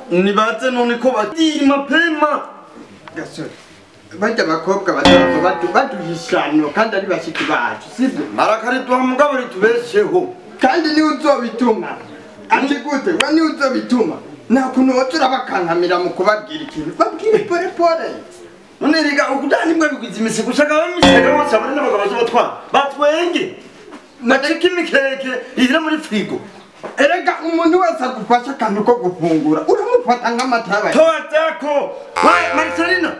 Nibaze none ko bati mapema. Gasore. Bajya bakobwa batatu baduhishano kandi ari bashiki bacu sibyo? Marakari duha mugabo ritubesheho. Kandi ni uzobituma. Ati gute? We ni uzobituma. Nta kuntu woturabakankамira mu kubabwira ikintu. Babwire pole pole. None rega ukudani mbwa bigwiza imisego ushaka bamisega bose abari n'abagabo bazobatwara. Batwenge. Nacika imikeke ihira muri frigo. Erega umuntu wese agufasha akantu ko gufungura uramufata nk'amataba. Toatako. Marcelina.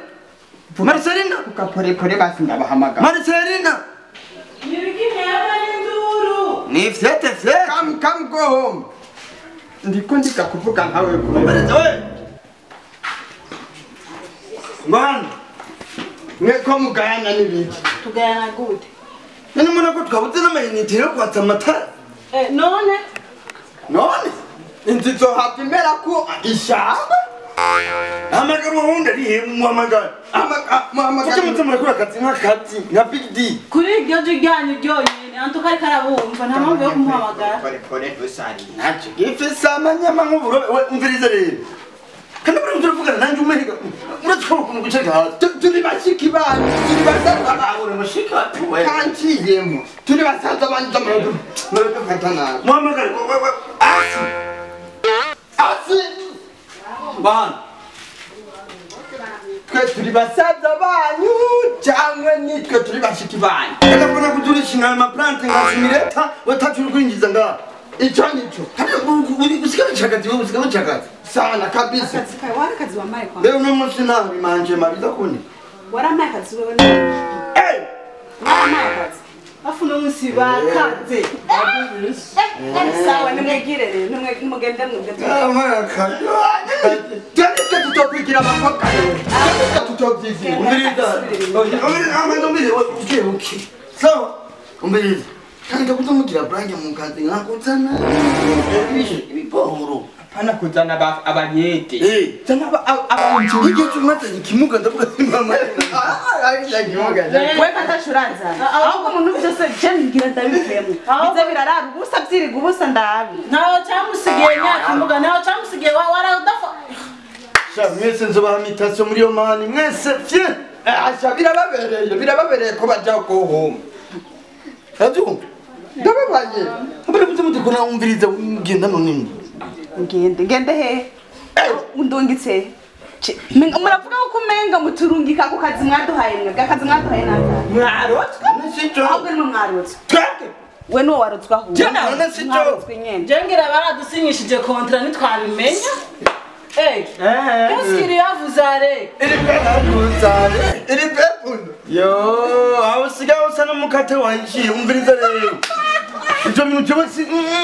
Marcelina. Ukapore pore basi ndabahamagara. Marcelina. Nibiki mwebwe n'induru. Ni fyete fyete. Come come go home. Ndiko ndika kuvuga nkawe kubera. We. Ngwana. Mwe ko mugayana nibiki? Tugayana gute? None mbona ko twabuze n'amayinite yo kwatsa amatara. None? None? Inzu izohava imera ko ishamba? Hamagara uwundi ari he muhamagara. Muhamagara. Kuki muze murakora akazi nk'akazi nka Big D? Kuri iryo jwi ryanyu ryonyene antuka ariko arabumva nta mpamvu yo kumuhamagara. Pole pole dusari. Ntacyo gifise amanyama nk'uburobe. We umvirize rero. Kandi buri muntu uravugana nanjye umenya uratwara ukuntu guceka hasi. Turi bashiki banyu, turi basaza bawe mushiki we. Kanciyemo. Turi basaza banyu muradufata nabi. Muhamagare we asi. Asi. Bana. Twe turi basaza banyu cyangwa nitwe turi bashiki banyu. Kandi mbona kuturisha nka amaplante nka simireta watatu kwinjiza nga. Icyo nico. Kandi usigara chakazi wewe usigara chakazi. Sana kabisa. Akazi kawe warakazi wambaye kwa. Leo no munsi naho bimanje mabiza kuni. Waramaye akazi wewe nawe. Eh! Waramaye akazi. Afu no munsi bakaze. Sawa nimwegire rero nimugende mwebwe. Waramaye akazi. Twebwe tutokwigira abakobwa rero. Twebwe tutobyigira. Umviriza. Umviriza umviriza uke uke. Sawa. Umviriza. Kandi kuzomugira brange mu kazi nkakuzana ibibohoro. Hapana kuzana abanyete. Zana abantu. Igihe cy'umwatsi ikimuga ndavuga ati mama. We katashuranza. Ahubwo umuntu byose je ngira ndabivemo. Bize birarara ubusa byiriga ubusa ndabi. Ntaho cyamusigiye nyakimuga, ntaho cyamusigiye waradafa. Sha mwese nzobaha imitation muri yo mani mwese fye. Asha birababereye, birababereye ko bajya go home. Adu. Ndababaye. Mbere muze kuna umviriza ugenda none. Ngende ngende he undungitse muravuga ko kumenga muturungika ku kazi mwaduhaye mwe akazi mwaduhaye naka mwarotswe nsijo ahubwo ni mwarotswe twebwe we no warotswe ahubwo none sijo je ngira baradusinyishije kontra nitwabimenya qu'est-ce qu'il y a vous allez iri pepuno yo aho usigaye usa n'umukate wahishiye umviriza rero ibyo bintu byose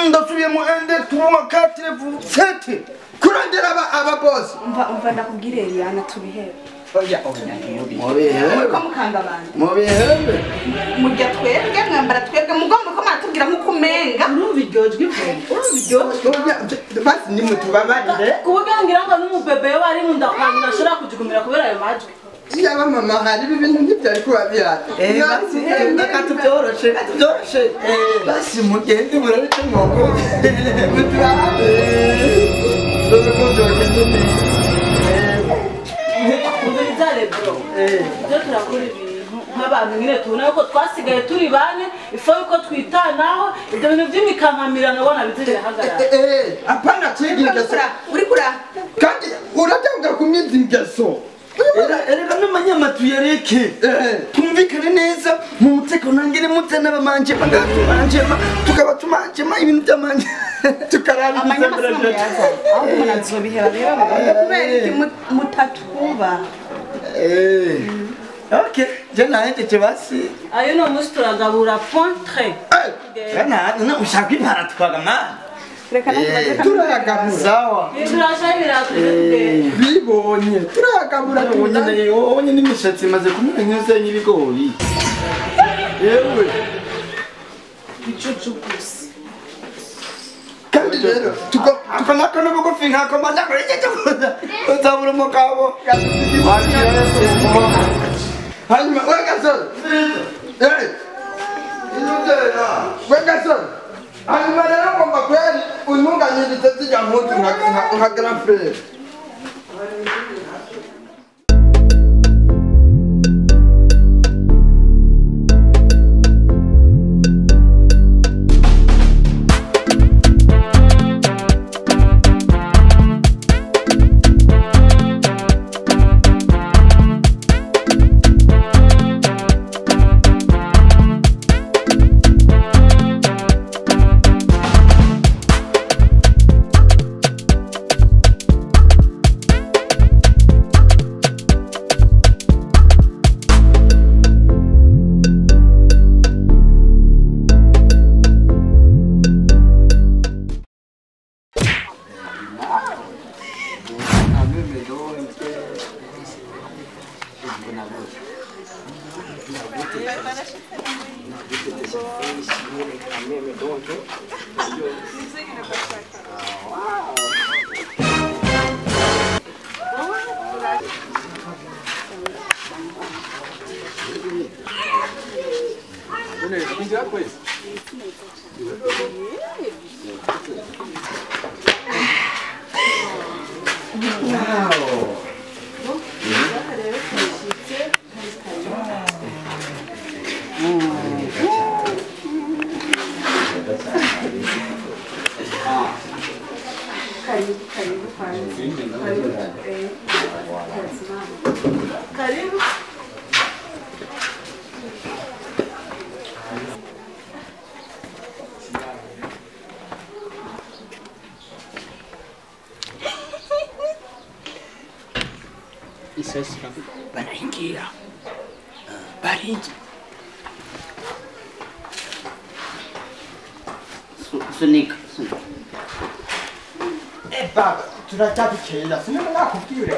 ndasubiyemo 1 2 3 4 7 kurondera aba boss umva ndakubwire Eliana tubihebe oya oya mubihebe ko mukanga abantu mubihebe murya twebwe mwambara twebwe mugomba ko mwatubwira nkuko umenga urumva iryo jwi urumva iryo jwi basi ni mutubabarire kubugangira ngo n'umubebe we ari mu ndakwanga ashobora kujugumira kubera ayo majwi yaba mama hari ibintu ntibyari kuba bihari katubyoroshe katubyoroshe basi mugende murareke mwoko umviriza bro ibyo turakora ibintu nk'abantu nyine tubona ko twasigaye turi bane ifo yuko twitanaho ibyo bintu by'imikankamirano ubona bize birahagarara apana kwiga ingeso uri kura kandi uratanga kumyiza ingeso erega n'amanyama tuyareke tumvikane neza mu mutekano nangere mute n'abamanje bagatumanjema tukaba tumanjema ibintu by'amanje tukaraba amanyama sinamyaza aho umuntu azobiheba rero kubera iki mutatuba okay je nahejeje basi ayo no munsi turagabura point très je na ushaka ipara twagamana reka nakubaze turayagabura sawa turashabira bibonye turayagabura ubonye n'imishatsi imaze kumera nk'iyo y'ibigori yewe bicucu gusa kandi rero tuko n'ubugufi nkako manda kuri icyo uzabura umugabo hanyuma we gasore we gasore hanyuma rero ngomba kweri untunganyirize zirya mpuzu nka grand frere. Karibu. Banaingia. Baringi. Sunika. Eh baba, turacyabikera sinema nakubwira.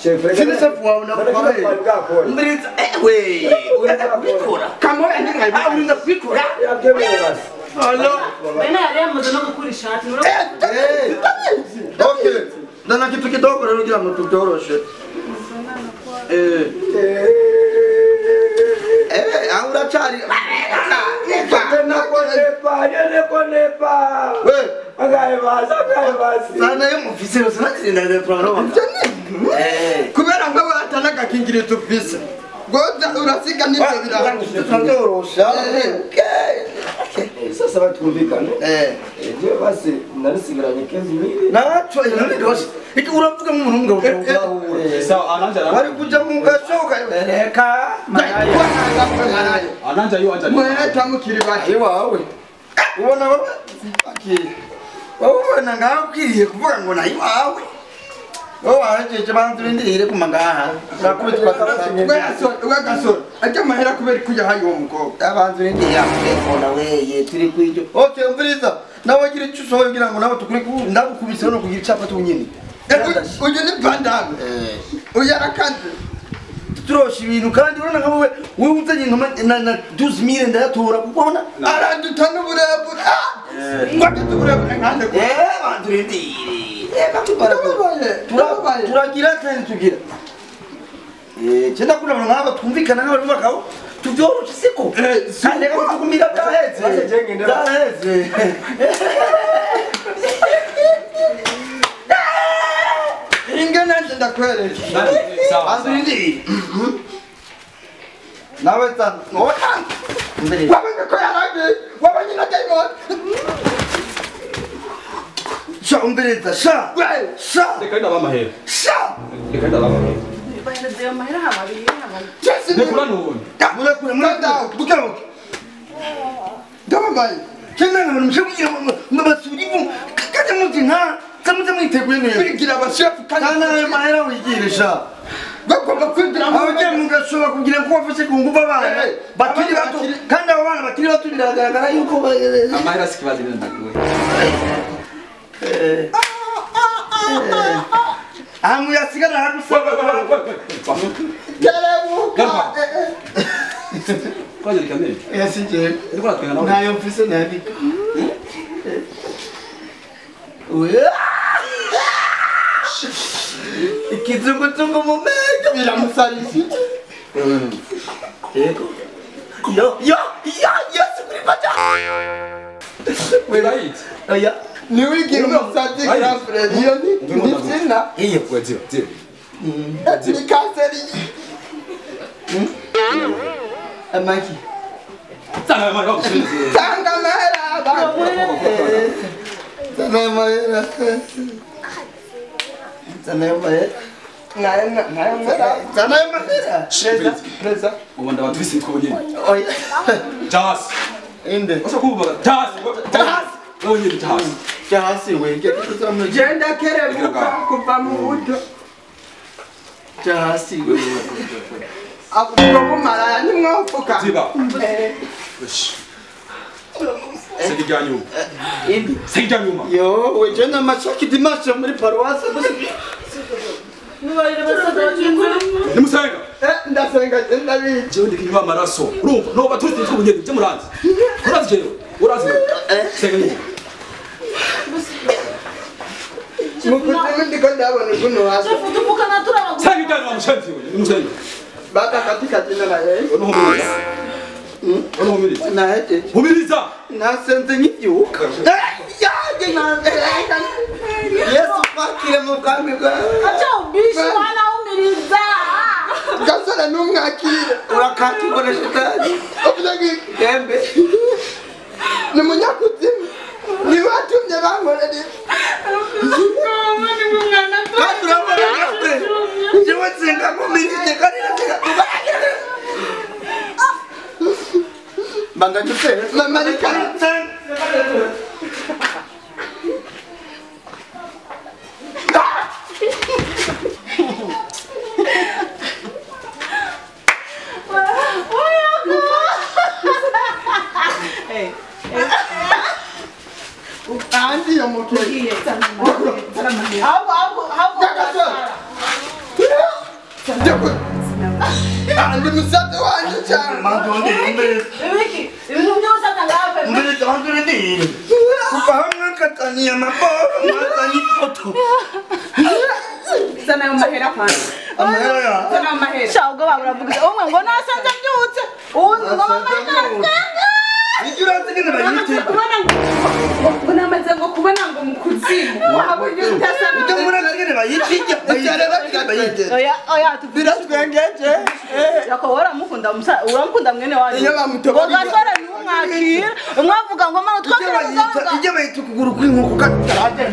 Sine chef wawe nakubaye. Umviriza we uraza kubikora. Kamoya ndingayi. Ah urinda kubikora. Yabyemeye basi. Allo. Bena yari yamaze no gukura ishati. Okay. Ndana kitu kidogo rero kugira ngo tubyoroshe. Urachari. We. Sana yo mufise yose natsinda turaroma. Kubera ngo batanaga kingirizo ufise. Goza urasiga n'ibyo biraho. Turabyorosha. Sasa batumvikane. Je basi narisigaranye 15000. Nacho none gose. Iki uravuga nk'umuntu w'umugabo. Sawa ananja wari kuja mu gashoka reka maraya. Ananja yo anja. Mwe tamukiri bake iwawe. Ubona baba akiri. Wowe ubona ngaho ukwiriye kuvuga ngo nayo iwawe. Wowe wahejeje bantu bindire kuma ngaha. Urakubitwa we gasore. Ajya mahera kubera kujya hayo uwo mukobwa. Abantu bindire yakubona weye turi kwijyo. Okay umviriza. Nawe gira icyo ushoboye kugira ngo nawe tukuri ndagukubise no kugira icapa tunyine. Uyu ni bandame. Uyu arakanje. Turosha ibintu kandi urabona nka wowe wowe uzanye na 12000 ndayatora kuko ubona aranduta n'uburebure. Ngo aduta uburebure nkande ko. Bantu rindire. Turagira kandi tugira. Cyenda kuna abantu nk'aba twumvikana nk'abari mu bakabo tubyoroshe siko. Kandi reka tukumira byaheze. Byaheze. Inga nanje ndakwereka. Sawa. Azurindi. Nawe tan. Otan. Mbere. Wabonye ko yaragiye. Wabonye na Diamond. Sha umbereza sha. Sha. Reka ndabamahera. Sha. Reka ndabamahera. Bahereze ayo mahera hababiri hababiri. Ndekura none. Murekure murekure. Bukebuke. Ndababaye. Cyenda ngo mushe kugira ngo basurivu kandi muzi nka tamuze mwiteguye neza. Kwigira abashefu kandi ayo mahera wigirisha. Bagomba kwigira aho ugiye mu gashoba kugira ngo wafashe ku nguvu abana bakiri bato kandi abo bana bakiri bato biragaragara yuko amahera sikibazo ibintu ndakuwe. Amu yasigara hagusaba. Kerebuka. Kwaje rikamere. Yasije. Ndiko natwenga nawe. Nayo mfise nabika. Ikizunguzungu mu menyo biramusarije. Yego. Yo yo yo yo sikuri bacha. Wait. Oya. Niwigira umusazi grand frère iyo ni byina. Iyo. Wewe zio. Ni kanseri. Amaki. Tanga mahera. Tanga mahera. Tanga mahera. Tanga mahera. Tanga mahera. Preza. Ubanda batwisi twonyene. Oya. Jas. Inde. Ose kuvuga jas. Jas. Wewe jas. Jas we. Genda kerebuka kuva mu buto. Jas we. Ubwo bumaraya nimwofuka. Ziba. Sega nyuma. Inde. Sega nyuma. Yo, we jena mashaki dimashe muri paruwase. Nimusenga. Ndasenga ndabizi. Jewe ndikinywa amaraso. Urumva no batutsi twubunyene byo muranzi. Urazi jewe. Urazi. Senga nyuma. Mukuzimu ndiko ndabona ukuntu hasi. Shefu tuvukana turabagura. Senga nyuma mushenzi we. Nimusenga. Baba katika jina la Yesu. Unuhumiriza. Unuhumiriza. Nahejeje. Humiriza. Nasenze nkibyuka. Yesu kwakire mu bwami bwawe. Acha ubishi wana umiriza. Gasore numwakire. Urakakirwa na shetani. Uvuze ngiki? Dembe. Ni munyakuzimu. Ni watumye bankorera ibi. Kandi urabona gape. Jewe nsenga nkumirije kandi nsenga. Banga njuse. Mama reka. Andi yo mukeye. Ahubwo ahubwo ahubwo. Gasore. Ndi musaza wanyu cyane. Ibiki ibintu byose ngape. Kuva hamwe kataniye amaboro mwazanye ipoto. Zana ayo mahera kwanza. Amahera ya. Zana ayo mahera. Sha ubwo baburavuga umwe ngo nasanze mbyutse uwundi ngo mama Nasanze. Ibyo urazi nyine bayite. Kubona ngo namaze ngo kubona ngo mu kuzimu wahabonye utasa. Ibyo murazi nyine bayite ijya. Bayite. Oya oya Biratwengeje. Yako uramukunda musa uramukunda mwene wanyu. Iyo bamutobora ngo gasore ntumwakira umwe avuga ngo mama Ijya twakira bayita muganga. ijya bayita ukuguru kw'inkoko katarajya.